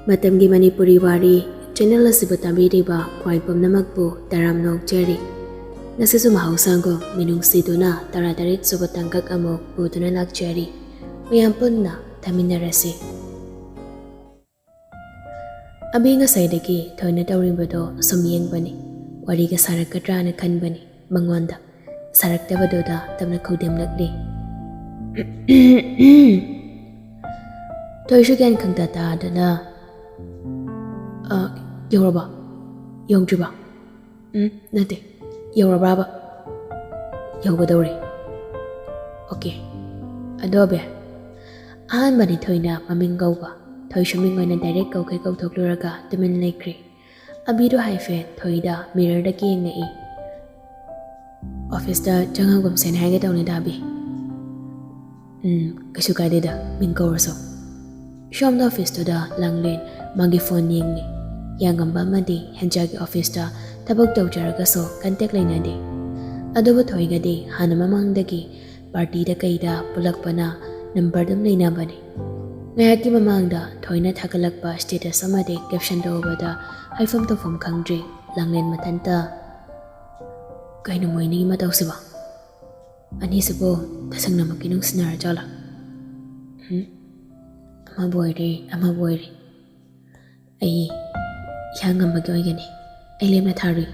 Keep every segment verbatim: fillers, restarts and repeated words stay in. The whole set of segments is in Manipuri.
ꯃꯇꯝꯒꯤ ꯃꯅꯤꯄꯨꯔꯤ ꯋꯥꯔꯤ ꯆꯦꯅꯦꯜ ꯑꯁꯤꯕꯨ ꯇꯥꯕꯤꯔꯤꯕ ꯈ꯭ꯋꯥꯏ ꯄꯨꯝꯅꯃꯛꯄꯨ ꯇꯔꯥꯝꯅ ꯑꯣꯛꯆꯔꯤ꯫ ꯉꯁꯤꯁꯨ ꯃꯍꯧꯁꯥꯒꯨꯝ ꯃꯤꯅꯨꯡꯁꯤ ꯇꯨꯅ ꯇꯔꯥꯇꯔꯦꯠ ꯁꯨꯕ ꯇꯥꯡꯀꯛ ꯑꯃꯨꯛ ꯄꯨꯗꯨꯅ ꯂꯥꯛꯆꯔꯤ꯫ ꯃꯌꯥꯝ ꯄꯨꯟꯅ ꯊꯥꯃꯤꯟꯅꯔꯁꯤ꯫ ꯑꯕꯤ ꯉꯁꯥꯏꯗꯒꯤ ꯊꯣꯏꯅ ꯇꯧꯔꯤꯕꯗꯣ ꯁꯨꯝ ꯌꯦꯡꯕꯅꯤ꯫ ꯋꯥꯔꯤꯒ ꯁꯥꯔꯛꯀꯗ꯭ꯔꯥꯅ ꯈꯟꯕꯅꯤ꯫ ꯃꯉꯣꯟꯗ ꯁꯥꯔꯛꯇꯕꯗꯨꯗ ꯇꯞꯅ ꯈꯧꯗꯦꯝꯂꯛꯂꯤ꯫ ꯊꯣꯏꯁꯨ ꯒ꯭ꯌꯥꯟ ꯈꯪꯇꯥ ꯇꯥꯗꯅ, "ꯑ, ꯌꯧꯔꯕ? ꯌꯧꯗ꯭ꯔꯤꯕ? ꯎꯝ, ꯅꯠꯇꯦ, ꯌꯧꯔꯕ꯭ꯔꯥꯕ? ꯌꯧꯒꯗꯧꯔꯦ꯫ ꯑꯣꯀꯦ꯫ ꯑꯗꯣ ꯑꯕꯦ?" ꯑꯍꯥꯟꯕꯅꯤ ꯊꯣꯏꯅ ꯃꯃꯤꯡ ꯀꯧꯕ꯫ ꯊꯣꯏꯁꯨ ꯃꯤꯡ ꯑꯣꯏꯅ ꯗꯥꯏꯔꯦꯛ ꯀꯧꯈꯩ ꯀꯧꯊꯣꯛꯂꯨꯔꯒ ꯇꯨꯃꯤꯟ ꯂꯩꯈ꯭ꯔꯦ꯫ ꯑꯕꯤꯗꯣ ꯍꯥꯏꯐꯦꯠ ꯊꯣꯏꯗ ꯃꯤꯔꯔꯗꯒꯤ ꯌꯦꯡꯉꯛꯏ꯫ "ꯑꯣꯐꯤꯁꯇ ꯆꯪꯉꯒꯨꯝꯁꯦꯅ ꯍꯥꯏꯒꯦ ꯇꯧꯅꯤꯗ, ꯑꯕꯤ꯫" "ꯎꯝ, ꯀꯩꯁꯨ ꯀꯥꯏꯗꯦꯗ, ꯃꯤꯡ ꯀꯧꯔꯁꯨ꯫" ꯁꯣꯝꯗ ꯑꯣꯐꯤꯁꯇꯨꯗ ꯂꯥꯡꯂꯦꯟ ꯃꯥꯒꯤ ꯐꯣꯟ ꯌꯦꯡꯂꯤ꯫ ꯍꯤꯌꯥꯡꯉꯝꯕ ꯑꯃꯗꯤ ꯍꯦꯟꯖꯥꯒꯤ ꯑꯣꯐꯤꯁꯇ ꯊꯕꯛ ꯇꯧꯖꯔꯒꯁꯨ ꯀꯟꯇꯦꯛ ꯂꯩꯅꯗꯦ꯫ ꯑꯗꯨꯕꯨ ꯊꯣꯏꯒꯗꯤ ꯍꯥꯟꯅ ꯃꯃꯥꯡꯗꯒꯤ ꯄꯥꯔꯇꯤꯗ ꯀꯩꯗ ꯄꯨꯜꯂꯛꯄꯅ ꯅꯝꯕꯔ ꯑꯗꯨꯝ ꯂꯩꯅꯕꯅꯤ꯫ ꯉꯥꯏꯍꯥꯛꯀꯤ ꯃꯃꯥꯡꯗ ꯊꯣꯏꯅ ꯊꯥꯒꯠꯂꯛꯄ ꯁ꯭ꯇꯦꯇꯁ ꯑꯃꯗꯤ ꯀꯦꯞꯁꯟꯗ ꯎꯕꯗ ꯍꯥꯏꯐꯝ ꯇꯧꯐꯝ ꯈꯪꯗ꯭ꯔꯤ꯫ ꯂꯥꯡꯂꯦꯟ ꯃꯊꯟꯇ, "ꯀꯩꯅꯣ ꯃꯣꯏ ꯑꯅꯤꯒꯤ ꯃꯇꯧꯁꯤꯕꯣ? ꯑꯅꯤꯁꯤꯕꯨ ꯇꯁꯦꯡꯅꯃꯛꯀꯤ ꯅꯨꯡꯁꯤꯅꯔ ꯖꯥꯠꯂꯥ? ꯎꯝ? ꯑꯃꯕꯨ ꯑꯣꯏꯔꯦ, ꯑꯃꯕꯨ ꯑꯣꯏꯔꯦ꯫ ꯑꯩ ꯍꯤꯌꯥꯡꯉꯝꯕꯒꯤ ꯑꯣꯏꯒꯅꯤ꯫ ꯑꯩ ꯂꯦꯝꯅ ꯊꯥꯔꯨꯏ꯫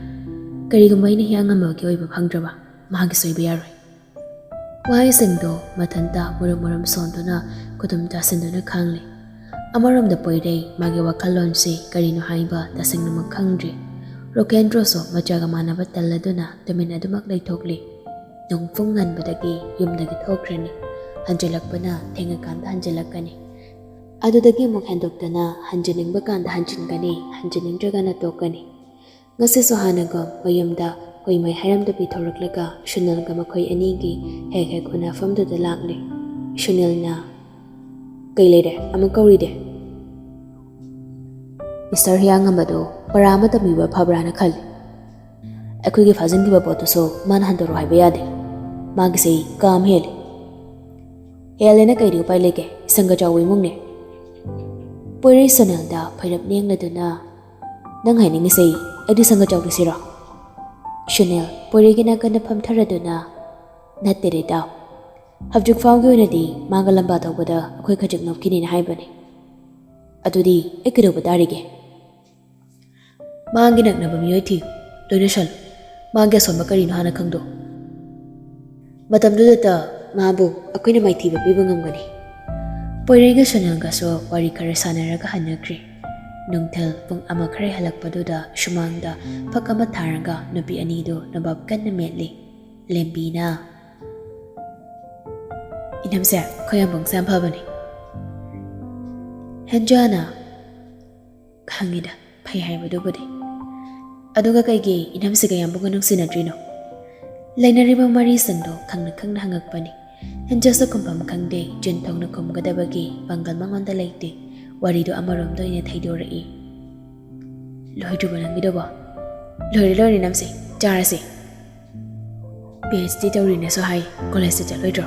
ꯀꯔꯤꯒꯨꯝꯕ ꯑꯩꯅ ꯍꯤꯌꯥꯡꯉꯝꯕꯒꯤ ꯑꯣꯏꯕ ꯐꯪꯗ꯭ꯔꯕ, ꯃꯍꯥꯛꯀꯤꯁꯨ ꯑꯣꯏꯕ ꯌꯥꯔꯣꯏ꯫" ꯋꯥꯍꯩꯁꯤꯡꯗꯣ ꯃꯊꯟꯇ ꯃꯨꯔꯨꯝ ꯃꯨꯔꯨꯝ ꯁꯣꯟꯗꯨꯅ ꯈꯨꯗꯨꯝ ꯆꯥꯁꯤꯟꯗꯨꯅ ꯈꯥꯡꯂꯦ꯫ ꯑꯃꯔꯣꯝꯗ ꯄꯣꯏꯔꯩ ꯃꯥꯒꯤ ꯋꯥꯈꯜꯂꯣꯟꯁꯤ ꯀꯔꯤꯅꯣ ꯍꯥꯏꯕ ꯇꯁꯦꯡꯅꯃꯛ ꯈꯪꯗ꯭ꯔꯤ꯫ ꯔꯣꯀꯦꯟꯗ꯭ꯔꯣꯁꯨ ꯃꯆꯥꯒ ꯃꯥꯟꯅꯕ ꯇꯜꯂꯗꯨꯅ ꯇꯨꯃꯤꯟ ꯑꯗꯨꯃꯛ ꯂꯩꯊꯣꯛꯂꯤ꯫ ꯅꯣꯡ ꯄꯨꯡ ꯉꯟꯕꯗꯒꯤ ꯌꯨꯝꯗꯒꯤ ꯊꯣꯛꯈ꯭ꯔꯅꯤ꯫ ꯍꯟꯖꯤꯜꯂꯛꯄꯅ ꯊꯦꯡꯉꯀꯥꯟꯗ ꯍꯟꯖꯤꯜꯂꯛꯀꯅꯤ꯫ ꯑꯗꯨꯗꯒꯤ ꯑꯃꯨꯛ ꯍꯦꯟꯗꯣꯛꯇꯅ ꯍꯟꯖꯤꯟꯅꯤꯡꯕ ꯀꯥꯟꯗ ꯍꯟꯖꯤꯟꯒꯅꯤ, ꯍꯟꯖꯤꯟꯅꯤꯡꯗ꯭ꯔꯒꯅ ꯇꯣꯛꯀꯅꯤ꯫ ꯉꯁꯤꯁꯨ ꯍꯥꯟꯅꯒꯨꯝ ꯃꯌꯨꯝꯗ ꯀꯨꯏꯃꯩ ꯍꯥꯏꯔꯝꯗꯕꯤ ꯊꯣꯛꯂꯛꯂꯒ ꯁꯨꯅꯤꯜꯒ ꯃꯈꯣꯏ ꯑꯅꯤꯒꯤ ꯍꯦꯛ ꯍꯦꯛ ꯎꯅꯐꯝꯗꯨꯗ ꯂꯥꯛꯂꯦ꯫ ꯁꯨꯅꯤꯜꯅ, "ꯀꯩ ꯂꯩꯔꯦ? ꯑꯃꯨꯛ ꯀꯧꯔꯤꯗꯦ?" "ꯃꯤꯁꯇꯔ ꯍꯤꯌꯥꯡꯉꯝꯕꯗꯣ ꯄꯔꯥ ꯑꯃ ꯇꯝꯕꯤꯕ ꯐꯕ꯭ꯔꯥꯅ ꯈꯜꯂꯤ꯫ ꯑꯩꯈꯣꯏꯒꯤ ꯐꯥꯖꯤꯟꯈꯤꯕ ꯄꯣꯠꯇꯨꯁꯨ ꯃꯥꯅ ꯍꯟꯗꯣꯔꯛꯑꯣ ꯍꯥꯏꯕ ꯌꯥꯗꯦ꯫ ꯃꯥꯒꯤꯁꯦ ꯀꯥ ꯑꯃ ꯍꯦꯜꯂꯦ꯫" "ꯍꯦꯜꯂꯦꯅ ꯀꯩꯗꯤ ꯎꯄꯥꯏ ꯂꯩꯒꯦ? ꯏꯁꯪꯒ ꯆꯥꯎꯕ ꯏꯃꯨꯡꯅꯦ꯫" ꯄꯣꯏꯔꯩ ꯁꯣꯅꯦꯜꯗ ꯐꯩꯔꯞ ꯌꯦꯡꯂꯗꯨꯅ, "ꯅꯪ ꯍꯥꯏꯅꯤꯡꯉꯤꯁꯦ ꯑꯩꯗꯤ ꯁꯪꯒ ꯆꯥꯎꯗꯣꯏꯁꯤꯔꯣ?" ꯁꯣꯅꯦꯜ ꯄꯣꯏꯔꯩꯒꯤ ꯅꯥꯀꯟꯗ ꯐꯝꯊꯔꯗꯨꯅ, "ꯅꯠꯇꯦ ꯔꯤꯇꯥ, ꯍꯧꯖꯤꯛ ꯐꯥꯎꯒꯤ ꯑꯣꯏꯅꯗꯤ ꯃꯥꯒ ꯂꯝꯕꯥ ꯊꯧꯕꯗ ꯑꯩꯈꯣꯏ ꯈꯖꯤꯛ ꯅꯣꯞꯈꯤꯅꯤꯅ ꯍꯥꯏꯕꯅꯤ꯫ ꯑꯗꯨꯗꯤ ꯑꯩ ꯀꯩꯗꯧꯕ ꯇꯥꯔꯤꯒꯦ?" "ꯃꯥꯒꯤ ꯅꯛꯅꯕ ꯃꯤꯑꯣꯏ ꯊꯤꯌꯨ, ꯂꯣꯏꯅꯁꯜꯂꯨ꯫ ꯃꯥꯒꯤ ꯑꯁꯣꯟꯕ ꯀꯔꯤꯅꯣ ꯍꯥꯟꯅ ꯈꯪꯗꯣꯛꯎ꯫ ꯃꯇꯝꯗꯨꯗꯇ ꯃꯥꯕꯨ ꯑꯩꯈꯣꯏꯅ ꯃꯥꯏꯊꯤꯕ ꯄꯤꯕ ꯉꯝꯒꯅꯤ꯫" ꯄꯣꯏꯔꯩꯒ ꯁꯣꯅꯦꯜꯒꯁꯨ ꯋꯥꯔꯤ ꯈꯔ ꯁꯥꯟꯅꯔꯒ ꯍꯟꯅꯈ꯭ꯔꯦ꯫ ꯅꯨꯡꯊꯤꯜ ꯄꯨꯡ ꯑꯃ ꯈꯔ ꯍꯦꯜꯂꯛꯄꯗꯨꯗ ꯁꯨꯃꯥꯡꯗ ꯐꯛ ꯑꯃ ꯊꯥꯔꯒ ꯅꯨꯄꯤ ꯑꯅꯤꯗꯨ ꯅꯣꯕꯥꯞ ꯀꯟꯅ ꯃꯦꯠꯂꯤ꯫ ꯂꯦꯝꯕꯤꯅ, "ꯏꯅꯝꯁꯦ, ꯑꯩꯈꯣꯏ ꯌꯥꯝꯕꯨꯡꯁꯦ ꯌꯥꯝ ꯐꯕꯅꯤ꯫" ꯍꯦꯟꯖꯥꯅ, "ꯈꯪꯉꯤꯗ, ꯐꯩ ꯍꯥꯏꯕꯗꯨꯕꯨꯗꯤ꯫ ꯑꯗꯨꯒ ꯀꯩꯒꯤ ꯏꯅꯝꯁꯤꯒ ꯌꯥꯝꯕꯨꯡꯒ ꯅꯨꯡꯁꯤꯅꯗ꯭ꯔꯤꯅꯣ?" ꯂꯩꯅꯔꯤꯕ ꯃꯔꯤꯁꯤꯡꯗꯣ ꯈꯪꯅ ꯈꯪꯅ ꯍꯪꯉꯛꯄꯅꯤ꯫ ꯍꯦꯟꯖꯥꯁꯨ ꯈꯨꯝꯐꯝ ꯈꯪꯗꯦ, ꯆꯤꯟ ꯊꯣꯡꯅ ꯈꯨꯝꯒꯗꯕꯒꯤ ꯄꯥꯡꯒꯜ ꯃꯉꯣꯟꯗ ꯂꯩꯇꯦ꯫ ꯋꯥꯔꯤꯗꯣ ꯑꯃꯔꯣꯝꯗ ꯑꯣꯏꯅ ꯊꯩꯗꯣꯔꯛꯏ꯫ "ꯂꯣꯏꯗ꯭ꯔꯤꯕꯣ ꯅꯪꯒꯤꯗꯨꯕꯣ?" "ꯂꯣꯏꯔꯦ, ꯂꯣꯏꯔꯦ, ꯏꯅꯝꯁꯦ, ꯆꯥꯔꯁꯦ꯫" "ꯄꯤ ꯑꯩꯆ ꯗꯤ ꯇꯧꯔꯤꯅꯦꯁꯨ ꯍꯥꯏ, ꯀꯣꯂꯦꯖꯇ ꯆꯠꯂꯣꯏꯗ꯭ꯔꯣ?"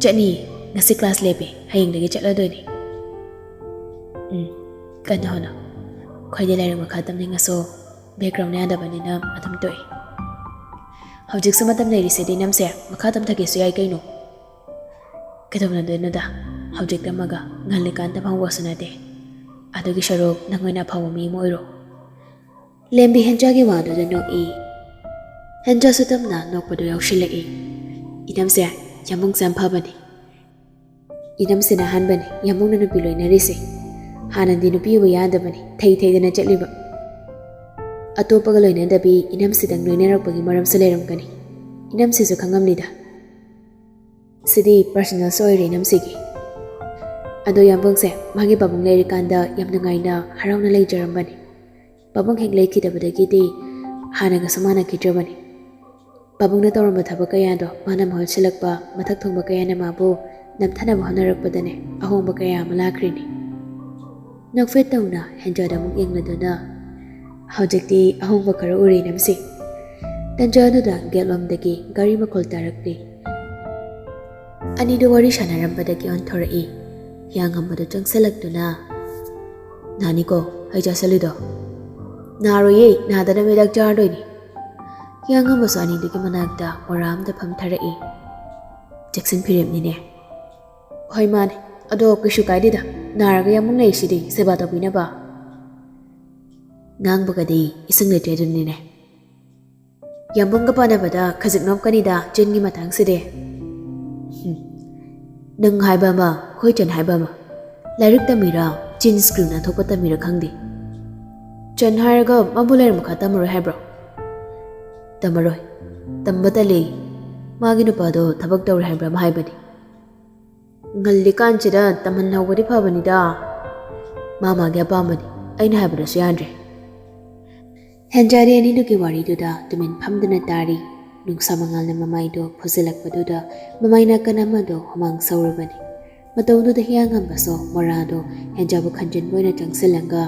"ꯆꯠꯅꯤꯌꯦ, ꯉꯁꯤ ꯀ꯭ꯂꯥꯁ ꯂꯦꯞꯄꯦ, ꯍꯌꯦꯡꯗꯒꯤ ꯆꯠꯂꯗꯣꯏꯅꯦ꯫" "ꯎꯝ, ꯀꯟꯅ ꯍꯣꯠꯅꯧ꯫ ꯑꯩꯈꯣꯏꯗꯤ ꯂꯥꯏꯔꯤꯛ ꯃꯈꯥ ꯇꯝꯅꯤꯡꯉꯁꯨ ꯕꯦꯛꯒ꯭ꯔꯥꯎꯟ ꯌꯥꯗꯕꯅꯤꯅ ꯑꯗꯨꯝ ꯇꯣꯛꯑꯦ꯫" "ꯍꯧꯖꯤꯛꯁꯨ ꯃꯇꯝ ꯂꯩꯔꯤꯁꯤꯗꯤ ꯏꯅꯝꯁꯦ, ꯃꯈꯥ ꯇꯝꯊꯒꯦꯁꯨ ꯌꯥꯏ ꯀꯩꯅꯣ꯫" "ꯀꯩꯗꯧꯅꯗꯣꯏꯅꯣꯗ, ꯍꯧꯖꯤꯛ ꯇꯝꯃꯒ ꯉꯜꯂꯤꯀꯥꯟꯗ ꯐꯪꯍꯧꯕꯁꯨ ꯅꯠꯇꯦ꯫ ꯑꯗꯨꯒꯤ ꯁꯔꯨꯛ ꯅꯪ ꯑꯣꯏꯅ ꯑꯐꯕ ꯃꯤ ꯑꯃ ꯑꯣꯏꯔꯣ꯫" ꯂꯦꯝꯕꯤ ꯍꯦꯟꯖꯥꯒꯤ ꯋꯥꯗꯨꯗ ꯅꯣꯛꯏ꯫ ꯍꯦꯟꯖꯥꯁꯨ ꯇꯞꯅ ꯅꯣꯛꯄꯗꯨ ꯌꯥꯎꯁꯤꯜꯂꯛꯏ꯫ "ꯏꯅꯝꯁꯦ, ꯌꯥꯝꯕꯨꯡꯁꯦ ꯌꯥꯝ ꯐꯕꯅꯤ꯫" "ꯏꯅꯝꯁꯤꯅ ꯑꯍꯥꯟꯕꯅꯤ ꯌꯥꯝꯕꯨꯡꯅ ꯅꯨꯄꯤ ꯂꯣꯏꯅꯔꯤꯁꯦ꯫ ꯍꯥꯟꯅꯗꯤ ꯅꯨꯄꯤ ꯎꯕ ꯌꯥꯗꯕꯅꯤ, ꯊꯩ ꯊꯩꯗꯅ ꯆꯠꯂꯤꯕ꯫ ꯑꯇꯣꯞꯄꯒ ꯂꯣꯏꯅꯗꯕꯤ ꯏꯅꯝꯁꯤꯗꯪ ꯂꯣꯏꯅꯔꯛꯄꯒꯤ ꯃꯔꯝꯁꯨ ꯂꯩꯔꯝꯒꯅꯤ꯫ ꯏꯅꯝꯁꯤꯁꯨ ꯈꯪꯉꯝꯅꯤꯗ꯫ ꯁꯤꯗꯤ ꯄꯔꯁꯅꯦꯜꯁꯨ ꯑꯣꯏꯔꯦ ꯏꯅꯝꯁꯤꯒꯤ꯫ ꯑꯗꯣ ꯌꯥꯝꯕꯨꯡꯁꯦ, ꯃꯥꯒꯤ ꯄꯥꯕꯨꯡ ꯂꯩꯔꯤꯀꯥꯟꯗ ꯌꯥꯝ ꯅꯨꯡꯉꯥꯏꯅ ꯍꯔꯥꯎꯅ ꯂꯩꯖꯔꯝꯕꯅꯤ꯫ ꯄꯥꯕꯨꯡ ꯍꯦꯛ ꯂꯩꯈꯤꯗꯕꯗꯒꯤꯗꯤ ꯍꯥꯟꯅꯒꯁꯨ ꯃꯥꯟꯅꯈꯤꯗ꯭ꯔꯕꯅꯤ꯫ ꯄꯥꯕꯨꯡꯅ ꯇꯧꯔꯝꯕ ꯊꯕꯛ ꯀꯌꯥꯗꯣ ꯃꯥꯅ ꯃꯍꯨꯠ ꯁꯤꯜꯂꯛꯄ, ꯃꯊꯛ ꯊꯣꯡꯕ ꯀꯌꯥꯅ ꯃꯥꯕꯨ ꯅꯝꯊꯅꯕ ꯍꯣꯠꯅꯔꯛꯄꯗꯅꯦ ꯑꯍꯣꯡꯕ ꯀꯌꯥ ꯑꯃ ꯂꯥꯛꯈ꯭ꯔꯤꯅꯤ꯫" ꯅꯣꯛꯐꯦꯠ ꯇꯧꯅ ꯍꯦꯟꯖꯥꯗ ꯑꯃꯨꯛ ꯌꯦꯡꯂꯗꯨꯅ, "ꯍꯧꯖꯤꯛꯇꯤ ꯑꯍꯣꯡꯕ ꯈꯔ ꯎꯔꯦ ꯏꯅꯝꯁꯦ꯫" ꯇꯟꯖꯥ ꯑꯗꯨꯗ ꯒꯦꯠ ꯂꯣꯝꯗꯒꯤ ꯒꯥꯔꯤ ꯃꯈꯣꯜ ꯇꯥꯔꯛꯂꯦ꯫ ꯑꯅꯤꯗꯨ ꯋꯥꯔꯤ ꯁꯥꯟꯅꯔꯝꯕꯗꯒꯤ ꯑꯣꯟꯊꯣꯔꯛꯏ꯫ ꯍꯤꯌꯥꯡꯉꯝꯕꯗꯨ ꯆꯪꯁꯤꯜꯂꯛꯇꯨꯅ, "ꯅꯥꯅꯤꯀꯣ ꯍꯩ ꯆꯥꯁꯤꯜꯂꯤꯗꯣ?" "ꯅꯥꯔꯣꯏꯌꯦ, ꯅꯥꯗꯅꯕ ꯍꯤꯗꯥꯛ ꯆꯥꯔꯗꯣꯏꯅꯤ"꯫ ꯍꯤꯌꯥꯡꯉꯝꯕꯁꯨ ꯑꯅꯤꯗꯨꯒꯤ ꯃꯅꯥꯛꯇ ꯃꯣꯔꯥ ꯑꯃꯗ ꯐꯝꯊꯔꯛꯏ꯫ "ꯆꯦꯛꯁꯤꯟ ꯐꯤꯔꯦꯞꯅꯤꯅꯦ"꯫ "ꯍꯣꯏ ꯃꯥꯅꯦ, ꯑꯗꯣ ꯀꯩꯁꯨ ꯀꯥꯏꯗꯦꯗ, ꯅꯥꯔꯒ ꯌꯥꯝ ꯂꯩꯁꯤꯗꯤ ꯁꯦꯕꯥ ꯇꯧꯕꯤꯅꯕ"꯫ ꯉꯥꯡꯕꯒꯗꯤ ꯏꯁꯤꯡ ꯂꯩꯇ꯭ꯔꯦ ꯑꯗꯨꯅꯤꯅꯦ꯫ "ꯌꯥꯝꯕꯨꯡꯒ ꯄꯥꯟꯅꯕꯗ ꯈꯖꯤꯛ ꯅꯣꯞꯀꯅꯤꯗ ꯆꯤꯟꯒꯤ ꯃꯇꯥꯡꯁꯤꯗꯤ"꯫ ꯍꯨꯝ꯫ "ꯅꯪ ꯍꯥꯏꯕ ꯑꯃ, ꯑꯩꯈꯣꯏ ꯆꯟ ꯍꯥꯏꯕ ꯑꯃ꯫ ꯂꯥꯏꯔꯤꯛ ꯇꯝꯃꯤꯔꯥ, ꯆꯤꯟ screen ꯅꯥꯟꯊꯣꯛꯄ ꯇꯝꯃꯤꯔꯥ ꯈꯪꯗꯦ꯫ ꯆꯟ ꯍꯥꯏꯔꯒ ꯃꯥꯕꯨ ꯂꯥꯏꯔꯤꯛ ꯃꯈꯥ ꯇꯝꯃꯔꯣꯏ ꯍꯥꯏꯕ꯭ꯔꯣ?" "ꯇꯝꯃꯔꯣꯏ꯫ ꯇꯝꯕ ꯇꯜꯂꯦ꯫ ꯃꯥꯒꯤ ꯅꯨꯄꯥꯗꯣ ꯊꯕꯛ ꯇꯧꯔꯦ ꯍꯥꯏꯕ꯭ꯔꯥ ꯑꯃ ꯍꯥꯏꯕꯅꯤ"꯫ "ꯉꯜꯂꯤꯀꯥꯟꯁꯤꯗ ꯇꯝꯍꯟꯍꯧꯕꯗꯤ ꯐꯕꯅꯤꯗ"꯫ "ꯃꯥ ꯃꯥꯒꯤ ꯑꯄꯥꯝꯕꯅꯤ, ꯑꯩꯅ ꯍꯥꯏꯕꯗꯁꯨ ꯌꯥꯗ꯭ꯔꯦ"꯫ ꯍꯦꯟꯖꯥꯗꯤ ꯑꯅꯤꯗꯨꯒꯤ ꯋꯥꯔꯤꯗꯨꯗ ꯇꯨꯃꯤꯟ ꯐꯝꯗꯨꯅ ꯇꯥꯔꯤ꯫ ꯅꯨꯡꯁꯥ ꯃꯉꯥꯜꯅ ꯃꯃꯥꯏꯗꯣ ꯐꯨꯖꯤꯜꯂꯛꯄꯗꯨꯗ ꯃꯃꯥꯏ ꯅꯥꯀꯟ ꯑꯃꯗꯣ ꯍꯨꯃꯥꯡ ꯁꯧꯔꯕꯅꯤ꯫ ꯃꯇꯧꯗꯨꯗ ꯍꯤꯌꯥꯡꯉꯝꯕꯁꯨ ꯃꯣꯔꯥꯗꯣ ꯍꯦꯟꯖꯥꯕꯨ ꯈꯟꯖꯤꯟꯕ ꯑꯣꯏꯅ ꯆꯪꯁꯤꯜꯂꯒ,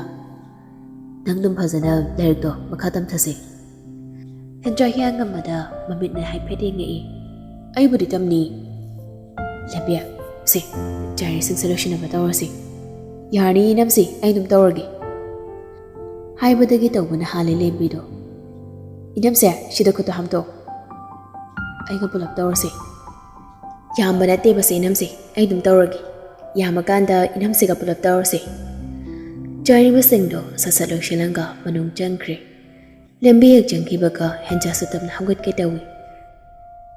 "ꯅꯪ ꯑꯗꯨꯝ ꯐꯖꯅ ꯂꯥꯏꯔꯤꯛꯇꯣ ꯃꯈꯥ ꯇꯝꯊꯁꯦ"꯫ ꯍꯦꯟꯖꯥ ꯍꯤꯌꯥꯡꯉꯝꯕꯗ ꯃꯃꯤꯠꯅ ꯍꯥꯏꯐꯦꯠ ꯌꯦꯡꯉꯛꯏ꯫ "ꯑꯩꯕꯨꯗꯤ ꯇꯝꯅꯤ"꯫ "ꯂꯦꯝꯕꯤ, ꯁꯦ, ꯆꯥꯏꯔꯤꯁꯤꯡꯁꯦ ꯂꯣꯏꯁꯤꯟꯅꯕ ꯇꯧꯔꯁꯤ"꯫ "ꯌꯥꯔꯅꯤ ꯏꯅꯝꯁꯦ, ꯑꯩ ꯑꯗꯨꯝ ꯇꯧꯔꯒꯦ"꯫ ꯍꯥꯏꯕꯗꯒꯤ ꯇꯧꯕꯅ ꯍꯥꯜꯂꯦ ꯂꯦꯝꯕꯤꯗꯣ꯫ "ꯏꯅꯝꯁꯦ, ꯁꯤꯗ ꯈꯨꯠꯇꯣ ꯍꯥꯝꯇꯣꯛ"꯫ "ꯑꯩꯒ ꯄꯨꯂꯞ ꯇꯧꯔꯁꯦ"꯫ "ꯌꯥꯝꯕ ꯅꯠꯇꯦꯕꯁꯦ ꯏꯅꯝꯁꯦ, ꯑꯩ ꯑꯗꯨꯝ ꯇꯧꯔꯒꯦ꯫ ꯌꯥꯝꯃꯀꯥꯟꯗ ꯏꯅꯝꯁꯤꯒ ꯄꯨꯂꯞ ꯇꯧꯔꯁꯦ"꯫ ꯆꯥꯏꯔꯤꯕꯁꯤꯡꯗꯣ ꯁꯠ ꯁꯠ ꯂꯣꯏꯁꯤꯜꯂꯒ ꯃꯅꯨꯡ ꯆꯪꯈ꯭ꯔꯦ꯫ ꯂꯦꯝꯕꯤ ꯍꯦꯛ ꯆꯪꯈꯤꯕꯒ ꯍꯦꯟꯖꯥꯁꯨ ꯇꯞꯅ ꯍꯧꯒꯠꯀꯦ ꯇꯧꯏ꯫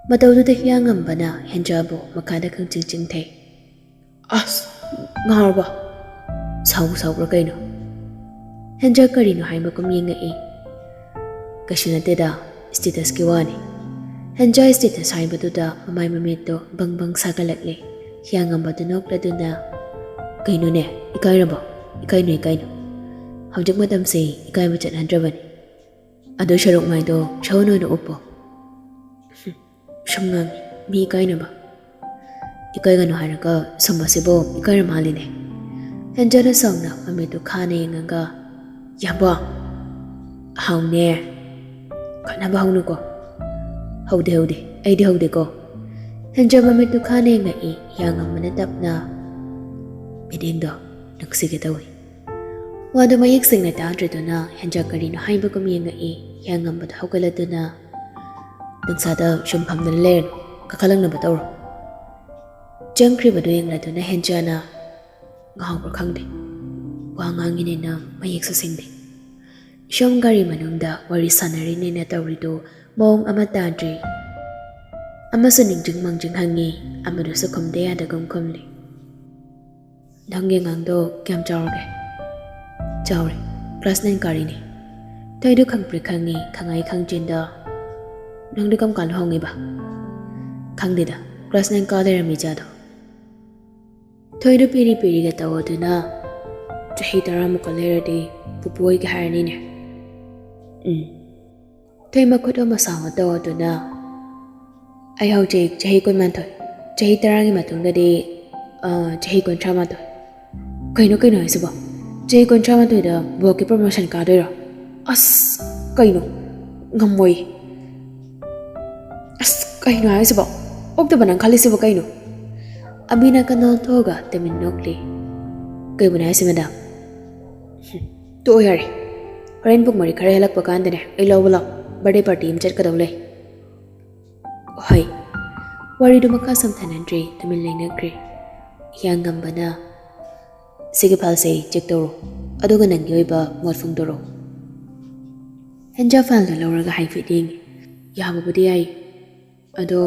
ꯃꯇꯧꯗꯨꯗ ꯍꯤꯌꯥꯡꯉꯝꯕꯅ ꯍꯦꯟꯖꯥꯕꯨ ꯃꯈꯥꯗ ꯈꯪꯆꯤꯡ ꯆꯤꯡꯊꯩ꯫ "ꯑꯁ, ꯉꯥꯎꯔꯕꯣ? ꯁꯥꯎꯕꯨ ꯁꯥꯎꯕ꯭ꯔꯥ ꯀꯩꯅꯣ?" ꯍꯦꯟꯖꯥ ꯀꯔꯤꯅꯣ ꯍꯥꯏꯕꯒꯨꯝ ꯌꯦꯡꯉꯛꯏ꯫ "ꯀꯩꯁꯨ ꯅꯠꯇꯦꯗ, status ꯀꯤ ꯋꯥꯅꯤ"꯫ ꯍꯦꯟꯖꯥ status ꯍꯥꯏꯕꯗꯨꯗ ꯃꯃꯥꯏ ꯃꯃꯤꯠꯇꯣ ꯕꯪ ꯕꯪ ꯁꯥꯒꯠꯂꯛꯂꯦ꯫ ꯍꯤꯌꯥꯡꯉꯝꯕꯗꯨ ꯅꯣꯛꯂꯗꯨꯅ, "ꯀꯩꯅꯣꯅꯦ, ꯏꯀꯥꯏꯔꯕꯣ? ꯏꯀꯥꯏꯅꯨ, ꯏꯀꯥꯏꯅꯨ꯫ ꯍꯧꯖꯤꯛ ꯃꯇꯝꯁꯦ ꯏꯀꯥꯏꯕ ꯆꯠꯅꯗ꯭ꯔꯕꯅꯤ꯫ ꯑꯗꯨ ꯁꯔꯨꯛ ꯃꯥꯏꯗꯣ ꯁꯎꯟ ꯑꯣꯏꯅ ꯎꯞꯄꯣ"꯫ ꯁꯨꯝ ꯉꯥꯡꯉꯤ, ꯃꯤ ꯏꯀꯥꯏꯅꯕ꯫ "ꯏꯀꯥꯏꯒꯅꯨ ꯍꯥꯏꯔꯒ ꯁꯨꯝꯕꯁꯤꯕꯨ ꯏꯀꯥꯏꯔ ꯃꯥꯜꯂꯤꯅꯦ"꯫ ꯍꯦꯟꯖꯥꯅ ꯁꯥꯎꯅ ꯃꯃꯤꯠꯇꯨ ꯈꯥꯅ ꯌꯦꯡꯉꯒ, "ꯌꯥꯝꯕꯣ"꯫ "ꯍꯥꯎꯅꯦ꯫ ꯈꯠꯅꯕ ꯍꯧꯅꯨꯀꯣ"꯫ "ꯍꯧꯗꯦ, ꯍꯧꯗꯦ, ꯑꯩꯗꯤ ꯍꯧꯗꯦꯀꯣ"꯫ ꯍꯦꯟꯖꯥ ꯃꯃꯤꯠꯇꯨ ꯈꯥꯅ ꯌꯦꯡꯉꯛꯏ꯫ ꯍꯤꯌꯥꯡꯉꯝꯕꯅ ꯇꯞꯅ, "ꯃꯤꯠꯌꯦꯡꯗꯣ ꯅꯨꯡꯁꯤꯒꯦ ꯇꯧꯏ"꯫ ꯋꯥꯗꯨ ꯃꯌꯦꯛ ꯁꯦꯡꯅ ꯇꯥꯗ꯭ꯔꯗꯨꯅ ꯍꯦꯟꯖꯥ ꯀꯔꯤꯅꯣ ꯍꯥꯏꯕꯒꯨꯝ ꯌꯦꯡꯉꯛꯏ꯫ ꯍꯤꯌꯥꯡꯉꯝꯕꯗ ꯍꯧꯒꯠꯂꯗꯨꯅ, "ꯅꯨꯡꯁꯥꯗ ꯁꯨꯝ ꯐꯝꯗꯅ ꯂꯩꯔꯅꯨ, ꯀꯥꯈꯠꯂꯛꯅꯕ ꯇꯧꯔꯣ꯫ ꯆꯪꯈ꯭ꯔꯤꯕꯗꯨ ꯌꯦꯡꯂꯗꯨꯅ ꯍꯦꯟꯖꯥꯅ ꯉꯥꯎꯕ꯭ꯔꯥ ꯈꯪꯗꯦ, ꯋꯥ ꯉꯥꯡꯉꯤꯅꯦꯅ ꯃꯌꯦꯛꯁꯨ ꯁꯦꯡꯗꯦ꯫ ꯁꯣꯝ ꯒꯥꯔꯤ ꯃꯅꯨꯡꯗ ꯋꯥꯔꯤ ꯁꯥꯟꯅꯔꯤꯅꯦꯅ ꯇꯧꯔꯤꯗꯨ ꯃꯑꯣꯡ ꯑꯃ ꯇꯥꯗ꯭ꯔꯤ꯫ ꯑꯃꯁꯨ ꯅꯤꯡꯖꯤꯡ ꯃꯥꯡꯖꯤꯡ ꯍꯪꯉꯤ, ꯑꯃꯗꯨꯁꯨ ꯈꯨꯝꯗ ꯌꯥꯗꯒꯨꯝ ꯈꯨꯝꯂꯤ꯫ "ꯅꯪꯒꯤ ꯑꯉꯥꯡꯗꯣ ꯀꯌꯥꯝ ꯆꯥꯎꯔꯒꯦ?" "ꯆꯥꯎꯔꯦ, class nine ꯀꯥꯔꯤꯅꯦ꯫" ꯊꯣꯏꯗꯨ ꯈꯪꯄ꯭ꯔꯦꯛ ꯈꯪꯉꯤ, ꯈꯪꯉꯥꯏ ꯈꯪꯖꯤꯟꯗ, "ꯅꯪꯗꯤ ꯀꯔꯝ ꯀꯥꯟ ꯂꯨꯍꯣꯡꯉꯤꯕ?" "ꯈꯪꯗꯦꯗ, class nine ꯀꯥ ꯂꯩꯔꯝꯃꯤ ꯏꯆꯥꯗꯣ꯫" ꯊꯣꯏꯗꯨ ꯄꯤꯔꯤ ꯄꯤꯔꯤꯒ ꯇꯧꯗꯨꯅ, "ꯆꯍꯤ ꯇꯔꯥꯃꯨꯛꯀ ꯂꯩꯔꯗꯤ ꯄꯨꯄꯨ ꯑꯣꯏꯒꯦ ꯍꯥꯏꯔꯅꯤꯅꯦ꯫" ꯎꯝ꯫ ꯊꯣꯏ ꯃꯈꯨꯠ ꯑꯃ ꯁꯥꯡꯅ ꯇꯧꯗꯨꯅ, "ꯑꯩ ꯍꯧꯖꯤꯛ ꯆꯍꯤ ꯀꯨꯟꯃꯥꯊꯣꯏ, ꯆꯍꯤ ꯇꯔꯥꯒꯤ ꯃꯇꯨꯡꯗꯗꯤ, ꯑ, ꯆꯍꯤ ꯀꯨꯟꯊ꯭ꯔꯥ ꯃꯥꯊꯣꯏ꯫" "ꯀꯩꯅꯣ, ꯀꯩꯅꯣ ꯍꯥꯏꯁꯤꯕꯣ? ꯆꯍꯤ ꯀꯨꯟꯊ꯭ꯔꯥ ꯃꯥꯊꯣꯏꯗ ꯕꯣꯛꯀꯤ promotion ꯀꯥꯗꯣꯏꯔꯣ? ꯑꯁ, ꯀꯩꯅꯣ? ꯉꯝꯃꯣꯏ꯫ ꯑꯁ, ꯀꯩꯅꯣ ꯍꯥꯏꯁꯤꯕꯣ? ꯑꯣꯛꯇꯕ ꯅꯪ ꯈꯜꯂꯤꯁꯤꯕꯣ ꯀꯩꯅꯣ?" ꯑꯕꯤꯅꯥ ꯀꯟꯅ ꯑꯣꯟꯊꯣꯛꯑꯒ ꯇꯨꯃꯤꯟ ꯅꯣꯛꯂꯤ꯫ "ꯀꯩꯕꯨꯅꯦ ꯍꯥꯏꯁꯤ, madam?" "ꯍꯨꯝ, ꯇꯣꯛꯑꯣ ꯌꯥꯔꯦ꯫ ꯍꯣꯔꯦꯟ ꯄꯨꯡ ꯃꯔꯤ ꯈꯔ ꯍꯦꯜꯂꯛꯄ ꯀꯥꯟꯗꯅꯦ, ꯑꯩ ꯂꯧꯕ ꯂꯥꯛꯑꯣ꯫ Birthday party ꯑꯃ ꯆꯠꯀꯗꯧ ꯂꯩ꯫" "ꯍꯣꯏ꯫" ꯋꯥꯔꯤꯗꯨ ꯃꯈꯥ ꯁꯝꯊꯅꯗ꯭ꯔꯦ, ꯇꯨꯃꯤꯟ ꯂꯩꯅꯈ꯭ꯔꯦ꯫ ꯍꯤꯌꯥꯡꯉꯝꯕꯅ, "ꯁꯤꯒꯤ fileꯁꯦ check ꯇꯧꯔꯣ, ꯑꯗꯨꯒ ꯅꯪꯒꯤ ꯑꯣꯏꯕ ꯃꯣꯠ ꯐꯣꯡꯗꯣꯔꯛꯑꯣ꯫" ꯍꯦꯟꯖꯥ fileꯗꯨ ꯂꯧꯔꯒ ꯍꯥꯏꯐꯦꯠ ꯌꯦꯡꯉꯤ꯫ "ꯌꯥꯕꯕꯨꯗꯤ ꯌꯥꯏ, ꯑꯗꯣ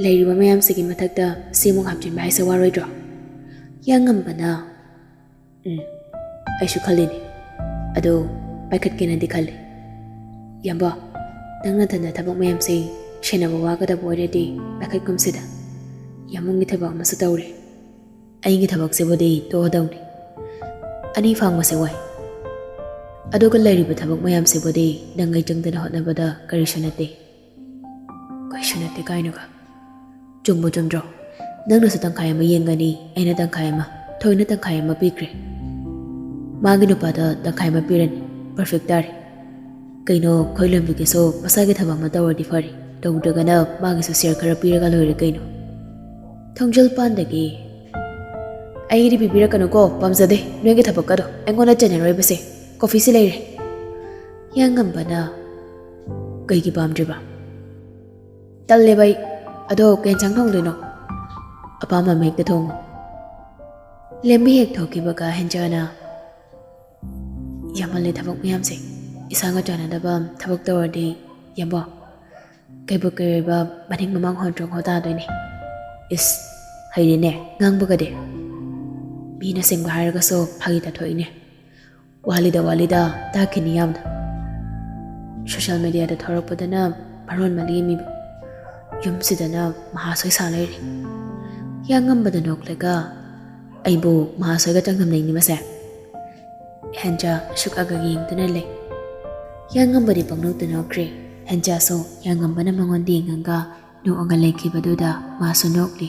ꯂꯩꯔꯤꯕ ꯃꯌꯥꯝꯁꯤꯒꯤ ꯃꯊꯛꯇ ꯁꯤꯃꯨꯛ ꯍꯥꯞꯆꯤꯟꯕ ꯍꯥꯏꯁꯦ ꯋꯥꯔꯣꯏꯗ꯭ꯔꯣ?" ꯍꯤꯌꯥꯡꯉꯝꯕꯅ, "ꯎꯝ, ꯑꯩꯁꯨ ꯈꯜꯂꯤꯅꯦ꯫ ꯑꯗꯣ ꯄꯥꯏꯈꯠꯀꯦꯅꯗꯤ ꯈꯜꯂꯤ꯫ ꯏꯌꯥꯝꯕ, ꯅꯪ ꯅꯊꯟꯗ ꯊꯕꯛ ꯃꯌꯥꯝꯁꯦ ꯁꯦꯟꯅꯕ ꯋꯥꯒꯗꯕ ꯑꯣꯏꯔꯗꯤ ꯄꯥꯏꯈꯠꯀꯨꯝꯁꯤꯗ꯫ ꯌꯥꯝꯕꯨꯡꯒꯤ ꯊꯕꯛ ꯑꯃꯁꯨ ꯇꯧꯔꯦ꯫ ꯑꯩꯒꯤ ꯊꯕꯛꯁꯤꯕꯨꯗꯤ ꯇꯣꯛꯑꯗꯧꯅꯤ꯫ ꯑꯅꯤ ꯐꯪꯕꯁꯦ ꯋꯥꯏ꯫ ꯑꯗꯨꯒ ꯂꯩꯔꯤꯕ ꯊꯕꯛ ꯃꯌꯥꯝꯁꯤꯕꯨꯗꯤ ꯅꯪ ꯑꯩ ꯆꯪꯗꯅ ꯍꯣꯠꯅꯕꯗ ꯀꯔꯤꯁꯨ ꯅꯠꯇꯦ꯫" "ꯀꯩꯁꯨ ꯅꯠꯇꯦ ꯀꯥꯏꯅꯒ? ꯆꯨꯝꯕꯨ ꯆꯨꯝꯗ꯭ꯔꯣ? ꯅꯪꯅꯁꯨ ꯇꯪꯈꯥꯏ ꯑꯃ ꯌꯦꯡꯒꯅꯤ, ꯑꯩꯅ ꯇꯪꯈꯥꯏ ꯑꯃ, ꯊꯣꯏꯅ ꯇꯪꯈꯥꯏ ꯑꯃ ꯄꯤꯈ꯭ꯔꯦ꯫ ꯃꯥꯒꯤ ꯅꯨꯄꯥꯗ ꯇꯪꯈꯥꯏ ꯑꯃ ꯄꯤꯔꯅꯤ꯫ Perfect ꯇꯥꯔꯦ꯫ ꯀꯩꯅꯣ, ꯑꯩꯈꯣꯏ ꯂꯝꯕꯤꯒꯤꯁꯨ ꯃꯁꯥꯒꯤ ꯊꯕꯛ ꯑꯃ ꯇꯧꯔꯗꯤ ꯐꯔꯦ, ꯇꯧꯗ꯭ꯔꯒꯅ ꯃꯥꯒꯤꯁꯨ share ꯈꯔ ꯄꯤꯔꯒ ꯂꯣꯏꯔꯦ ꯀꯩꯅꯣ꯫" ꯊꯣꯡꯖꯤꯜ ꯄꯥꯟꯗꯒꯤ, ꯑꯩꯒꯤꯗꯤ ꯄꯤꯕꯤꯔꯛꯀꯅꯨꯀꯣ, ꯄꯥꯝꯖꯗꯦ ꯅꯣꯏꯒꯤ ꯊꯕꯛꯀꯗꯣ, ꯑꯩꯉꯣꯟꯗ ꯆꯦꯟꯅꯔꯣꯏꯕꯁꯦ꯫ ꯀꯣꯐꯤꯁꯤ ꯂꯩꯔꯦ꯫ ꯍꯤꯌꯥꯡꯉꯝꯕꯅ, "ꯀꯩꯒꯤ ꯄꯥꯝꯗ꯭ꯔꯤꯕ?" "ꯇꯜꯂꯦꯕ ꯑꯩ꯫ ꯑꯗꯣ ꯀꯩ ꯌꯦꯟꯁꯥꯡ ꯊꯣꯡꯗꯣꯏꯅꯣ?" "ꯑꯄꯥꯝꯕ ꯑꯃ ꯍꯦꯛꯇ ꯊꯣꯡꯉꯨ꯫" ꯂꯦꯝꯕꯤ ꯍꯦꯛ ꯊꯣꯛꯈꯤꯕꯒ ꯍꯦꯟꯖꯥꯅ, "ꯌꯥꯝꯃꯜꯂꯦ ꯊꯕꯛ ꯃꯌꯥꯝꯁꯦ, ꯏꯁꯥꯒ ꯆꯥꯟꯅꯗꯕ ꯊꯕꯛ ꯇꯧꯔꯗꯤ ꯌꯥꯝꯕꯣ, ꯀꯩꯕꯨ ꯀꯩꯔꯣꯏꯕ ꯃꯅꯤꯡ ꯃꯃꯥꯡ ꯍꯣꯟꯇ꯭ꯔꯣꯛ ꯍꯣ ꯇꯥꯗꯣꯏꯅꯦ꯫" "ꯏꯁ, ꯍꯩꯔꯦꯅꯦ ꯉꯥꯡꯕꯒꯗꯤ꯫ ꯃꯤꯅ ꯁꯤꯡꯕ ꯍꯥꯏꯔꯒꯁꯨ ꯐꯥꯒꯤ ꯇꯥꯊꯣꯛꯏꯅꯦ꯫ ꯋꯥꯠꯂꯤꯗ ꯋꯥꯠꯂꯤꯗ, ꯇꯥꯛꯈꯤꯅꯤ ꯌꯥꯝꯅ꯫ ꯁꯣꯁꯤꯌꯦꯜ ꯃꯦꯗꯤꯌꯥꯗ ꯊꯣꯔꯛꯄꯗꯅ ꯃꯔꯣꯟ ꯑꯃ ꯂꯦꯝꯃꯤꯕ꯫ ꯌꯨꯝꯁꯤꯗꯅ ꯃꯍꯥꯁꯣꯏ ꯁꯥ ꯂꯩꯔꯦ꯫" ꯍꯤꯌꯥꯡꯉꯝꯕꯗ ꯅꯣꯛꯂꯒ, "ꯑꯩꯕꯨ ꯃꯍꯥꯁꯣꯏꯒ ꯆꯥꯡꯗꯝꯅꯩꯅꯤ ꯃꯁꯦ?" ꯍꯦꯟꯖꯥ ꯁꯨꯛꯑꯒ ꯌꯦꯡꯗꯨꯅ ꯂꯩ꯫ ꯍꯤꯌꯥꯡꯉꯝꯕꯗꯤ ꯄꯪꯅꯣꯛꯇ ꯅꯣꯛꯈ꯭ꯔꯦ꯫ ꯍꯦꯟꯖꯥꯁꯨ ꯍꯤꯌꯥꯡꯉꯝꯕꯅ ꯃꯉꯣꯟꯗ ꯌꯦꯡꯉꯒ ꯅꯣꯛꯑꯒ ꯂꯩꯈꯤꯕꯗꯨꯗ ꯃꯥꯁꯨ ꯅꯣꯛꯂꯤ꯫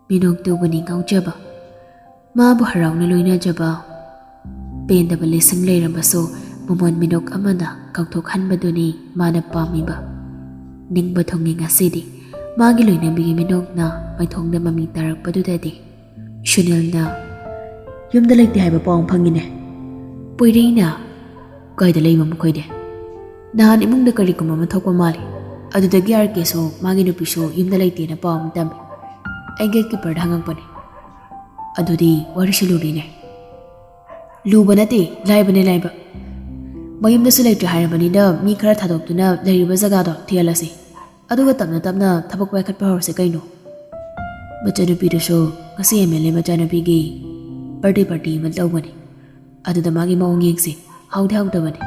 ꯃꯤꯅꯣꯛꯇꯨꯕꯨꯅꯤ ꯉꯥꯎꯖꯕ꯫ ꯃꯥꯕꯨ ꯍꯔꯥꯎꯅ ꯂꯣꯏꯅꯖꯕ꯫ ꯄꯦꯟꯗꯕ ꯂꯤꯁꯤꯡ ꯂꯩꯔꯕꯁꯨ ꯃꯃꯣꯟ ꯃꯤꯅꯣꯛ ꯑꯃꯅ ꯀꯥꯎꯊꯣꯛꯍꯟꯕꯗꯨꯅꯤ ꯃꯥꯅ ꯄꯥꯝꯃꯤꯕ꯫ ꯅꯤꯡꯕ ꯊꯨꯡꯉꯤ ꯉꯁꯤꯗꯤ ꯃꯥꯒꯤ ꯂꯣꯏꯅꯕꯤꯒꯤ ꯃꯤꯅꯣꯛꯅ ꯃꯥꯏꯊꯣꯡꯗ ꯃꯃꯤ ꯇꯥꯔꯛꯄꯗꯨꯗꯗꯤ꯫ ꯁꯨꯅꯤꯜꯅ, "ꯌꯨꯝꯗ ꯂꯩꯇꯦ ꯍꯥꯏꯕ ꯄꯥꯎ ꯑꯃ ꯐꯪꯉꯤꯅꯦ꯫" ꯄꯣꯏꯔꯩꯅ, "ꯀꯥꯏꯗ ꯂꯩꯕ ꯃꯈꯣꯏꯗꯤ?" "ꯅꯍꯥꯟ ꯏꯃꯨꯡꯗ ꯀꯔꯤꯒꯨꯝꯕ ꯑꯃ ꯊꯣꯛꯄ ꯃꯥꯜꯂꯤ꯫ ꯑꯗꯨꯗꯒꯤ ꯑꯥꯔ ꯀꯦꯁꯨ ꯃꯥꯒꯤ ꯅꯨꯄꯤꯁꯨ ꯌꯨꯝꯗ ꯂꯩꯇꯦꯅ ꯄꯥꯎ ꯑꯃ ꯇꯝꯃꯤ꯫ ꯑꯩ ꯒꯦꯠ ꯀꯤꯄꯔꯗ ꯍꯪꯉꯛꯄꯅꯤ꯫ ꯑꯗꯨꯗꯤ ꯋꯥꯔꯤꯁꯨ ꯂꯨꯔꯤꯅꯦ꯫" "ꯂꯨꯕ ꯅꯠꯇꯦ, ꯂꯥꯏꯕꯅꯦ ꯂꯥꯏꯕ꯫ ꯃꯌꯨꯝꯗꯁꯨ ꯂꯩꯇ꯭ꯔꯦ ꯍꯥꯏꯔꯕꯅꯤꯅ ꯃꯤ ꯈꯔ ꯊꯥꯗꯣꯛꯇꯨꯅ ꯂꯩꯔꯤꯕ ꯖꯒꯥꯗꯣ ꯊꯤꯍꯜꯂꯁꯤ꯫ ꯑꯗꯨꯒ ꯇꯞꯅ ꯇꯞꯅ ꯊꯕꯛ ꯄꯥꯏꯈꯠꯄ ꯍꯧꯔꯁꯦ ꯀꯩꯅꯣ꯫ ꯃꯆꯥꯅꯨꯄꯤꯗꯨꯁꯨ ꯉꯁꯤ ꯑꯦꯝ ꯑꯦꯜ ꯑꯦ ꯃꯆꯥꯅꯨꯄꯤꯒꯤ ꯕꯥꯔꯗꯦ ꯄꯥꯔꯇꯤ ꯑꯃ ꯇꯧꯕꯅꯤ꯫ ꯑꯗꯨꯗ ꯃꯥꯒꯤ ꯃꯑꯣꯡ ꯌꯦꯡꯁꯤ, ꯍꯥꯎꯗꯤ ꯍꯥꯎꯗꯕꯅꯤ꯫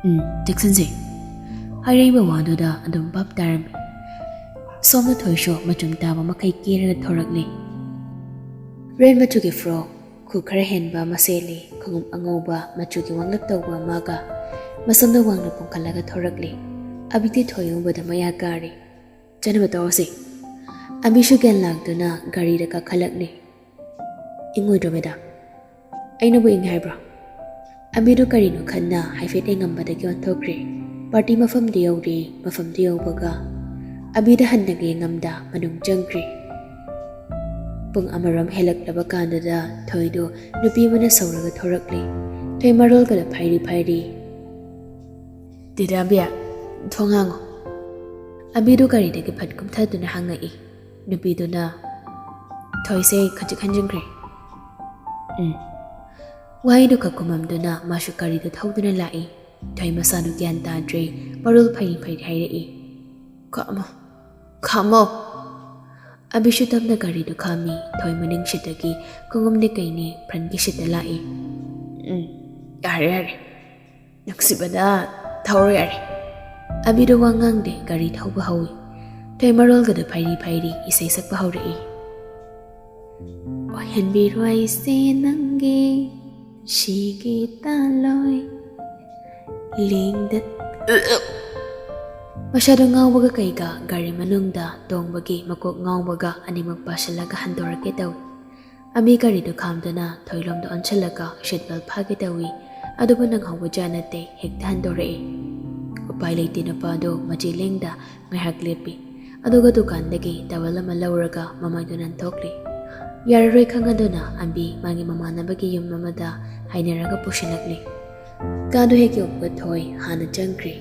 ꯎꯝ, ꯆꯦꯛꯁꯤꯟꯁꯦ꯫" ꯍꯥꯏꯔꯛꯏꯕ ꯋꯥꯗꯨꯗ ꯑꯗꯨꯝ ꯚꯥꯞ ꯇꯥꯔꯝꯃꯤ꯫ ꯁꯣꯝꯗ ꯊꯣꯏꯁꯨ ꯃꯆꯨꯝ ꯇꯥꯕ ꯃꯈꯩ ꯀꯦꯔꯒ ꯊꯣꯔꯛꯂꯤ꯫ ꯔꯦꯗ ꯃꯆꯨꯒꯤ ꯐ꯭ꯔꯣꯛ, ꯈꯨ ꯈꯔ ꯍꯦꯟꯕ ꯑꯃ ꯁꯦꯠꯂꯤ, ꯈꯣꯡꯎꯞ ꯑꯉꯧꯕ ꯃꯆꯨꯒꯤ ꯋꯥꯡꯂꯞ ꯇꯧꯕ ꯑꯃꯒ꯫ ꯃꯁꯝꯗ ꯋꯥꯡꯅ ꯄꯨꯡꯈꯠꯂꯒ ꯊꯣꯔꯛꯂꯤ꯫ ꯑꯕꯤꯗꯤ ꯊꯣꯏ ꯎꯕꯗ ꯃꯌꯥ ꯀꯥꯔꯤ꯫ "ꯆꯠꯅꯕ ꯇꯧꯔꯁꯤ꯫" ꯑꯕꯤꯁꯨ ꯒ꯭ꯌꯥꯟ ꯂꯥꯛꯇꯨꯅ ꯒꯥꯔꯤꯗ ꯀꯥꯈꯠꯂꯛꯂꯤ꯫ "ꯏꯪꯉꯣꯏꯗ꯭ꯔꯣ ꯃꯦꯗꯥꯝ? ꯑꯩꯅꯕꯨ ꯏꯪꯉꯦ ꯍꯥꯏꯕ꯭ꯔꯣ?" ꯑꯕꯤꯗꯨ ꯀꯔꯤꯅꯣ ꯈꯟꯅ ꯍꯥꯏꯐꯦꯠ ꯌꯦꯡꯉꯝꯕꯗꯒꯤ ꯑꯣꯟꯊꯣꯛꯈ꯭ꯔꯦ꯫ ꯄꯥꯔꯇꯤ ꯃꯐꯝꯗꯨ ꯌꯧꯔꯦ꯫ ꯃꯐꯝꯗꯨ ꯌꯧꯕꯒ ꯑꯕꯤꯗ ꯍꯟꯅꯒ ꯌꯦꯡꯉꯝꯗ ꯃꯅꯨꯡ ꯆꯪꯈ꯭ꯔꯦ꯫ ꯄꯨꯡ ꯑꯃꯔꯣꯝ ꯍꯦꯜꯂꯛꯂꯕ ꯀꯥꯟꯗꯨꯗ ꯊꯣꯏꯗꯨ ꯅꯨꯄꯤ ꯑꯃꯅ ꯁꯧꯔꯒ ꯊꯣꯔꯛꯂꯦ꯫ ꯊꯣꯏ ꯃꯔꯣꯜꯒꯗ ꯐꯩꯔꯤ ꯐꯩꯔꯤ꯫ "ꯗꯤꯗꯥꯕꯤꯌꯥ, ꯊꯣꯡ ꯍꯥꯡꯉꯣ꯫" ꯑꯕꯤꯗꯨ ꯒꯥꯔꯤꯗꯒꯤ ꯐꯠ ꯀꯨꯝꯊꯗꯨꯅ ꯍꯪꯉꯛꯏ꯫ ꯅꯨꯄꯤꯗꯨꯅ ꯊꯣꯏꯁꯦ ꯈꯖꯤꯛ ꯍꯟꯖꯤꯟꯈ꯭ꯔꯦ꯫ "ꯎꯝ꯫" ꯋꯥꯍꯩꯗꯨ ꯈꯛ ꯈꯨꯝꯃꯝꯗꯨꯅ ꯃꯥꯁꯨ ꯒꯥꯔꯤꯗꯨ ꯊꯧꯗꯨꯅ ꯂꯥꯛꯏ꯫ ꯊꯣꯏ ꯃꯁꯥꯗꯨ ꯒ꯭ꯌꯥꯟ ꯇꯥꯗ꯭ꯔꯦ, ꯃꯔꯣꯜ ꯐꯩꯔꯤ ꯐꯩꯔꯤ ꯍꯥꯏꯔꯛꯏ꯫ "ꯈꯥꯝꯃꯣ, ꯈꯥꯝꯃꯣ!" ꯑꯕꯤꯁꯨ ꯇꯞꯅ ꯒꯥꯔꯤꯗꯨ ꯈꯥꯝꯃꯤ꯫ ꯊꯣꯏ ꯃꯅꯤꯡ ꯁꯤꯠꯇꯒꯤ ꯈꯣꯡꯉꯝꯅꯦ ꯀꯩꯅꯦ ꯐ꯭ꯔꯟꯒꯤ ꯁꯤꯠꯇ ꯂꯥꯛꯏ꯫ "ꯎꯝ, ꯌꯥꯔꯦ, ꯌꯥꯔꯦ꯫ ꯅꯨꯡꯁꯤꯕꯅ ꯊꯧꯔꯣ ꯌꯥꯔꯦ꯫" ꯑꯕꯤꯗꯣ ꯋꯥ ꯉꯥꯡꯗꯦ, ꯒꯥꯔꯤ ꯊꯧꯕ ꯍꯧꯏ꯫ ꯊꯣꯏ ꯃꯔꯣꯜꯒꯗ ꯐꯩꯔꯤ ꯐꯩꯔꯤ ꯏꯁꯩ ꯁꯛꯄ ꯍꯧꯔꯛꯏ꯫ "ꯑꯣꯏꯍꯟꯕꯤꯔꯣ ꯑꯩꯁꯦ ꯅꯪꯒꯤ ꯁꯤꯒꯤ ꯇꯥꯂꯣꯏ ꯂꯦꯡꯗ-" ꯃꯁꯥꯗꯣ ꯉꯥꯎꯕꯒ ꯀꯩꯒ ꯒꯥꯔꯤ ꯃꯅꯨꯡꯗ ꯇꯣꯡꯕꯒꯤ ꯃꯀꯣꯛ ꯉꯥꯎꯕꯒ ꯑꯅꯤꯃꯛ ꯄꯥꯁꯤꯜꯂꯒ ꯍꯟꯗꯣꯔꯛꯀꯦ ꯇꯧꯏ꯫ ꯑꯕꯤ ꯒꯥꯔꯤꯗꯨ ꯈꯥꯝꯗꯨꯅ ꯊꯣꯏꯂꯣꯝꯗ ꯑꯣꯟꯁꯤꯜꯂꯒ ꯁꯤꯠ ꯕꯦꯜ ꯐꯥꯒꯦ ꯇꯧꯏ, ꯑꯗꯨꯕꯨ ꯅꯪꯍꯧꯕꯖꯥꯠ ꯅꯠꯇꯦ, ꯍꯦꯛꯇ ꯍꯟꯗꯣꯔꯛꯏ꯫ ꯎꯄꯥꯏ ꯂꯩꯇꯦ, ꯅꯨꯄꯥꯗꯣ ꯃꯆꯤ ꯂꯦꯡꯗ ꯉꯥꯏꯍꯥꯛ ꯂꯦꯞꯄꯤ, ꯑꯗꯨꯒ ꯗꯨꯀꯥꯟꯗꯒꯤ ꯇꯥꯋꯦꯜ ꯑꯃ ꯂꯧꯔꯒ ꯃꯃꯥꯏꯗꯨ ꯅꯥꯟꯊꯣꯛꯂꯤ꯫ ꯌꯥꯔꯔꯣꯏ ꯈꯪꯉꯗꯨꯅ ꯑꯕꯤ ꯃꯥꯒꯤ ꯃꯃꯥꯟꯅꯕꯒꯤ ꯌꯨꯝ ꯑꯃꯗ ꯍꯥꯏꯅꯔꯒ ꯄꯨꯁꯤꯜꯂꯛꯂꯤ꯫ ꯀꯥꯗꯨ ꯍꯦꯛ ꯌꯧꯕꯒ ꯊꯣꯏ ꯍꯥꯟꯅ ꯆꯪꯈ꯭ꯔꯦ꯫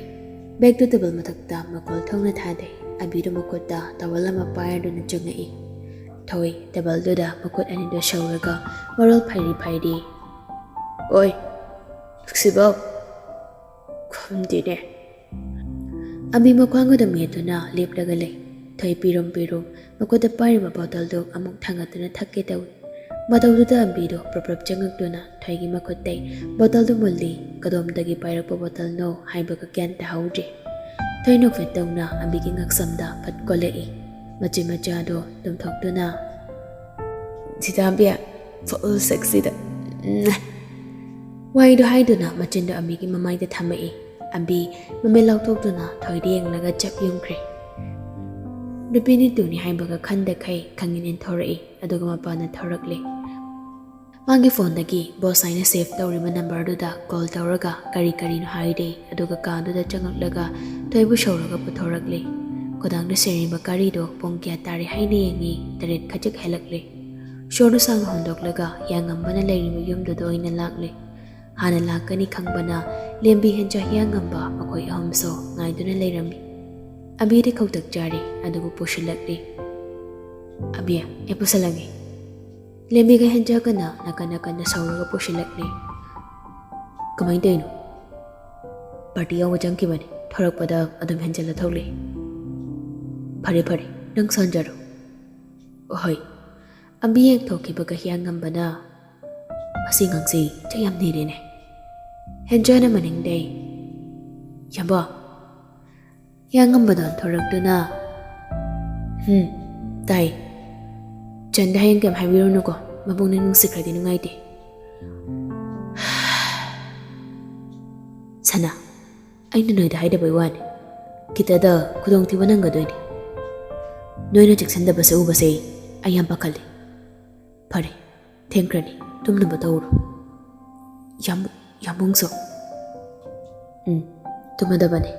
ꯕꯦꯒꯇꯨ ꯇꯦꯕꯜ ꯃꯊꯛꯇ ꯃꯀꯣꯜ ꯊꯣꯡꯅ ꯊꯥꯗꯩ꯫ ꯑꯕꯤꯗꯨ ꯃꯈꯨꯠꯇ ꯇꯥꯋꯦꯜ ꯑꯃ ꯄꯥꯏꯔꯗꯨꯅ ꯆꯪꯉꯛꯏ꯫ ꯊꯣꯏ ꯇꯦꯕꯜꯗꯨꯗ ꯃꯈꯨꯠ ꯑꯅꯤꯗꯨ ꯁꯧꯔꯒ ꯃꯔꯣꯜ ꯐꯩꯔꯤ ꯐꯩꯔꯤ꯫ "ꯑꯣꯏ, ꯅꯨꯡꯁꯤꯕꯧ, ꯈꯨꯝꯗꯦꯅꯦ꯫" ꯑꯕꯤ ꯃꯈ꯭ꯋꯥꯡꯒꯗ ꯃꯦꯠꯇꯨꯅ ꯂꯦꯞꯂꯒ ꯂꯩ꯫ ꯊꯣꯏ ꯄꯤꯔꯨꯝ ꯄꯤꯔꯨꯝ ꯃꯈꯨꯠꯇ ꯄꯥꯏꯔꯤꯕ ꯕꯣꯇꯜꯗꯨ ꯑꯃꯨꯛ ꯊꯥꯡꯒꯠꯇꯨꯅ ꯊꯛꯀꯦ ꯇꯧꯏ꯫ ꯃꯇꯧꯗꯨꯗ ꯑꯕꯤꯗꯨ ꯄ꯭ꯔꯞ ꯄ꯭ꯔꯞ ꯆꯪꯉꯛꯇꯨꯅ ꯊꯣꯏꯒꯤ ꯃꯈꯨꯠꯇꯩ ꯕꯣꯇꯜꯗꯨ ꯃꯨꯜꯂꯤ꯫ ꯀꯗꯣꯝꯗꯒꯤ ꯄꯥꯏꯔꯛꯄ ꯕꯣꯇꯜꯅꯣ ꯍꯥꯏꯕꯒ ꯒ꯭ꯌꯥꯟ ꯇꯥꯍꯧꯗ꯭ꯔꯦ꯫ ꯊꯣꯏ ꯅꯣꯛꯐꯦꯠ ꯇꯧꯅ ꯑꯕꯤꯒꯤ ꯉꯛꯁꯝꯗ ꯐꯠ ꯀꯣꯜꯂꯛꯏ꯫ ꯃꯆꯤꯟ ꯃꯆꯥꯗꯣ ꯇꯨꯝꯊꯣꯛꯇꯨꯅ, "ꯁꯤꯗꯥꯕꯤꯌꯥ, ꯐꯨꯜ ꯁꯦꯛꯁꯤꯗ, ꯎꯝ꯫" ꯋꯥꯍꯩꯗꯨ ꯍꯥꯏꯗꯨꯅ ꯃꯆꯤꯟꯗꯨ ꯑꯕꯤꯒꯤ ꯃꯃꯥꯏꯗ ꯊꯝꯃꯛꯏ꯫ ꯑꯕꯤ ꯃꯃꯤꯠ ꯂꯥꯎꯊꯣꯛꯇꯨꯅ ꯊꯣꯏꯗ ꯌꯦꯡꯂꯒ ꯆꯞ ꯌꯨꯡꯈ꯭ꯔꯦ꯫ ꯅꯨꯄꯤ ꯅꯤꯇꯨꯅꯤ ꯍꯥꯏꯕꯒ ꯈꯟꯗꯈꯩ ꯈꯪꯏꯟ ꯏꯟꯊꯣꯔꯛꯏ, ꯑꯗꯨꯒ ꯃꯄꯥꯟꯗ ꯊꯣꯔꯛꯂꯦ꯫ ꯃꯥꯒꯤ ꯐꯣꯟꯗꯒꯤ ꯕꯣꯁ ꯍꯥꯏꯅ ꯁꯦꯚ ꯇꯧꯔꯤꯕ ꯅꯝꯕꯔꯗꯨꯗ ꯀꯣꯜ ꯇꯧꯔꯒ ꯀꯔꯤ ꯀꯔꯤꯅꯣ ꯍꯥꯏꯔꯦ, ꯑꯗꯨꯒ ꯀꯥꯗꯨꯗ ꯆꯪꯉꯛꯂꯒ ꯊꯣꯏꯕꯨ ꯁꯧꯔꯒ ꯄꯨꯊꯣꯔꯛꯂꯦ꯫ ꯈꯨꯗꯥꯡꯗ ꯁꯤꯔꯤꯕ ꯒꯥꯔꯤꯗꯣ ꯄꯨꯡ ꯀꯌꯥ ꯇꯥꯔꯦ ꯍꯥꯏꯅ ꯌꯦꯡꯉꯤ, ꯇꯔꯦꯠ ꯈꯖꯤꯛ ꯍꯦꯜꯂꯛꯂꯦ꯫ ꯁꯣꯔꯗꯨ ꯁꯥꯡꯅ ꯍꯣꯟꯗꯣꯛꯂꯒ ꯍꯤꯌꯥꯡꯉꯝꯕꯅ ꯂꯩꯔꯤꯕ ꯌꯨꯝꯗꯨꯗ ꯑꯣꯏꯅ ꯂꯥꯛꯂꯦ꯫ ꯍꯥꯟꯅ ꯂꯥꯛꯀꯅꯤ ꯈꯪꯕꯅ ꯂꯦꯝꯕꯤ, ꯍꯦꯟꯖꯥ, ꯍꯤꯌꯥꯡꯉꯝꯕ ꯃꯈꯣꯏ ꯑꯍꯨꯝꯁꯨ ꯉꯥꯏꯗꯨꯅ ꯂꯩꯔꯝꯃꯤ꯫ ꯑꯕꯤꯗꯤ ꯈꯧꯇꯛ ꯆꯥꯔꯤ, ꯑꯗꯨꯕꯨ ꯄꯨꯁꯤꯜꯂꯛꯂꯤ꯫ "ꯑꯕꯤ, ꯑꯩ ꯄꯨꯁꯜꯂꯒꯦ꯫" ꯂꯦꯝꯕꯤꯒ ꯍꯦꯟꯖꯥꯒꯅ ꯅꯥꯀꯟ ꯅꯥꯀꯟꯗ ꯁꯧꯔꯒ ꯄꯨꯁꯤꯜꯂꯛꯂꯤ꯫ "ꯀꯃꯥꯏꯅ ꯇꯧꯔꯤꯅꯣ?" "ꯄꯥꯔꯇꯤ ꯌꯥꯎꯕ ꯆꯪꯈꯤꯕꯅꯤ, ꯊꯣꯔꯛꯄꯗ ꯑꯗꯨꯝ ꯍꯦꯟꯖꯜꯂ ꯊꯣꯛꯂꯛꯑꯦ꯫" "ꯐꯔꯦ ꯐꯔꯦ, ꯅꯪ ꯁꯣꯟꯖꯔꯣ꯫" "ꯍꯣꯏ꯫" ꯑꯕꯤ ꯌꯦꯡꯊꯣꯛꯈꯤꯕꯒ ꯍꯤꯌꯥꯡꯉꯝꯕꯅ, "ꯃꯁꯤ ꯑꯉꯥꯡꯁꯤ ꯆꯩ ꯌꯥꯝ ꯅꯤꯔꯦꯅꯦ꯫" ꯍꯦꯟꯖꯥꯅ ꯃꯅꯤꯡꯗꯩ, "ꯌꯥꯝꯕꯣ꯫" ꯍꯤꯌꯥꯡꯉꯝꯕꯗꯣ ꯊꯣꯔꯛꯇꯨꯅ, "ꯍꯨꯝ, ꯇꯥꯏ꯫ ꯆꯟꯗ ꯍꯌꯦꯡ ꯀꯩꯝ ꯍꯥꯏꯕꯤꯔꯨꯅꯨꯀꯣ, ꯃꯄꯨꯛꯅꯤꯡ ꯅꯨꯡꯁꯤꯈ꯭ꯔꯗꯤ ꯅꯨꯡꯉꯥꯏꯇꯦ꯫" "ꯁꯅꯥ, ꯑꯩꯅ ꯅꯣꯏꯗ ꯍꯥꯏꯗꯕꯩ ꯋꯥꯅꯤ, ꯈꯤꯇꯗ ꯈꯨꯗꯣꯡꯊꯤꯕ ꯅꯪꯒꯗꯣꯏꯅꯤ꯫ ꯅꯣꯏꯅ ꯆꯦꯛꯁꯤꯟꯗꯕꯁꯦ ꯎꯕꯁꯦ ꯑꯩ ꯌꯥꯝ ꯄꯥꯈꯠꯂꯤ꯫ ꯐꯔꯦ, ꯊꯦꯡꯈ꯭ꯔꯅꯤ, ꯇꯨꯝꯅꯕ ꯇꯧꯔꯣ꯫" "ꯌꯥꯝ-, ꯌꯥꯝꯕꯨꯡꯁꯨ?" "ꯎꯝ, ꯇꯨꯝꯃꯗꯕꯅꯦ꯫